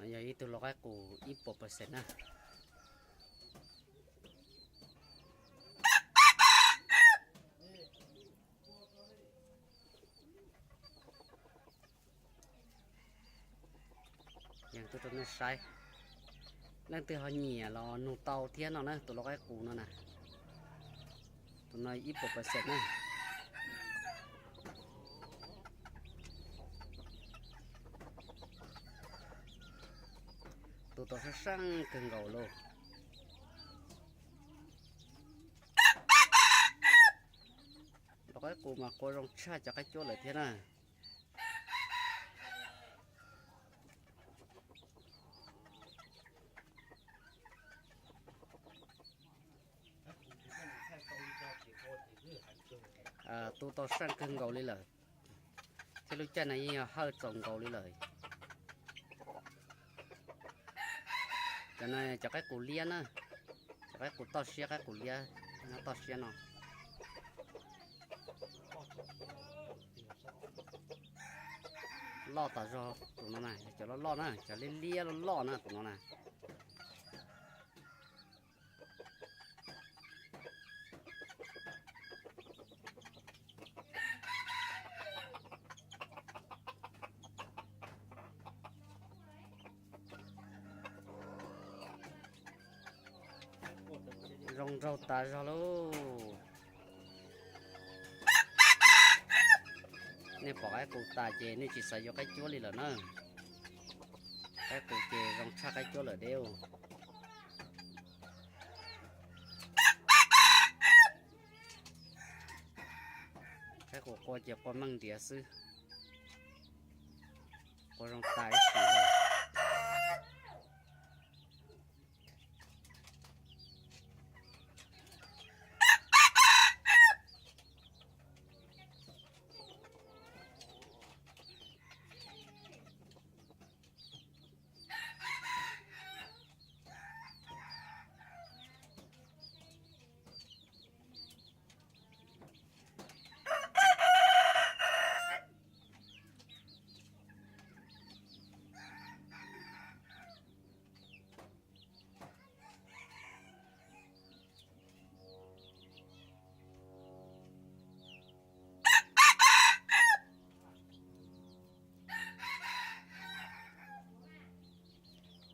Yog ib tug lau qaib qus ib puas percent na. Yees tuaj rau nej saib, leej twg ho nyiam los nug tau thiab no na, tus lau qaib qus no na. Tus no ib puas percent na. Tu tau sab seej kawg nkaus lauj. Lau qaib qus mas qua zoo tshaj cov qaib cuab lawm thiab na. Tu tau seej kawg nkaus li lawm, thiab lub caij no yeej yog hawj txaus nkaus li lawm. Cov no cov qaib qus liab na, cov qaib qus toj siab, qaib qus liab nyob toj siab no. Loj tas zog tus no na, yog cov loj loj na, cov liab liab loj loj na tus no na. Zoo nraug tas zog lauj. Nej pom qaib qus tas ces nej tsis xav yuav qaib cuab li lawm na. Qaib qus ces zoo tshaj qaib cuab lawm deb. Qaib qus qua ces qua meej ntiav xwb, qua zoo tas ib sim li.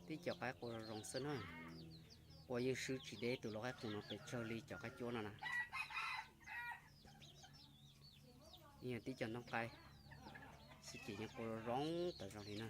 Tib co qaib qua zoo zoo xwb na. Qua yeej swb tsis deb tus lau qaib qus no pes tsawg li cov qaib cuab no na. Yeej yog tib co noob qaib xwb ces yeej qua zoo zoo tas zog li na.